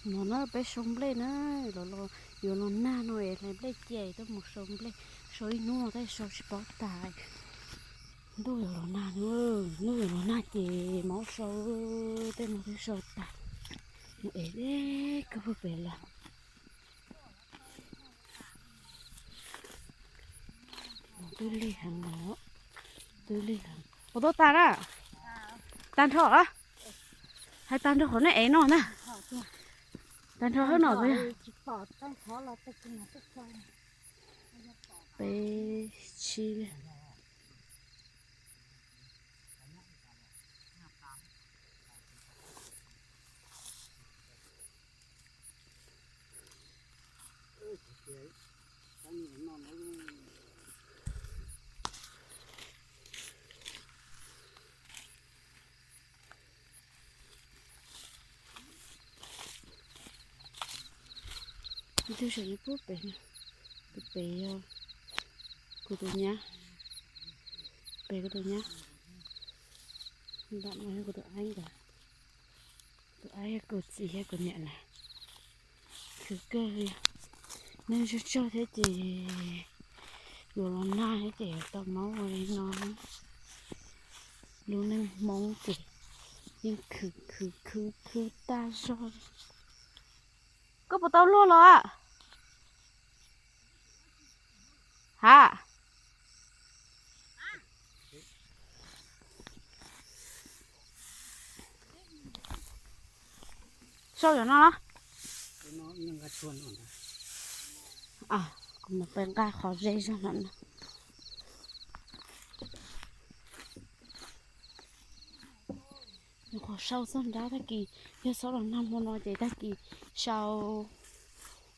No na peb sau nplej na, los los yuav los nag no es hlais nplej cia tuaj mus sau nplej, sau ib hnub no thiaj sau tsis paub tas. Ntuj yuav los nag na, ntuj yuav los nag ces mam sau, tej no thiaj sau tas. Mus ev deb kawg pem lawm. Twb lig heev os, twb lig heev. Ua tau tag na, tag nrho, hais tag nrho qhov nej ev no na, tag nrho hab no. Peb tsib li. Tus saum nyob pub pem, tus pem yog kuv tus nyab, pem kuv tus nyab, nram no yog kuv tus aib ntawd, tus aib yog kuv txiv thiab kuv niam lawm. Khwv kawg li, neeg tsawg tsawg thiab ces yuav los nag thiab ces yuav tau mob ua li no. Lub neej Hmoob ces yeej khwv khwv khwv khwv tag zog. Koj puas tau luaj los? Ha, sau cov no los? Kuv mus pe nqa qhov ze zog no na. Nyuam qhuav sau txog nrab, tag kis yog txhob los nag hmo no ces tag kis sau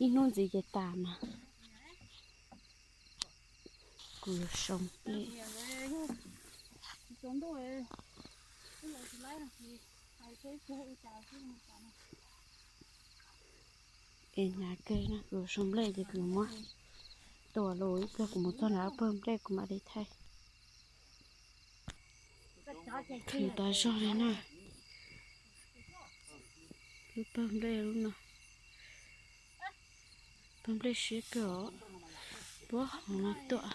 ib hnub ntxiv ces tas mas. Kuv yuav sau nplej. Es hnyav kawg na, kuv yuav sau nplej ces kuv muab tua los ib pliag kuv mus txog nrad pawg nplej kuv mam li thaij. Khwv tas zog li na. Lub pawg nplej lub no, pawg nplej siab kawg os. Puag hauv no tuaj.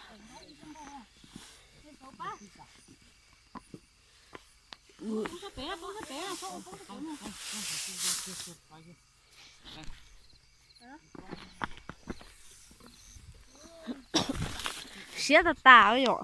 Siab tas tas yom.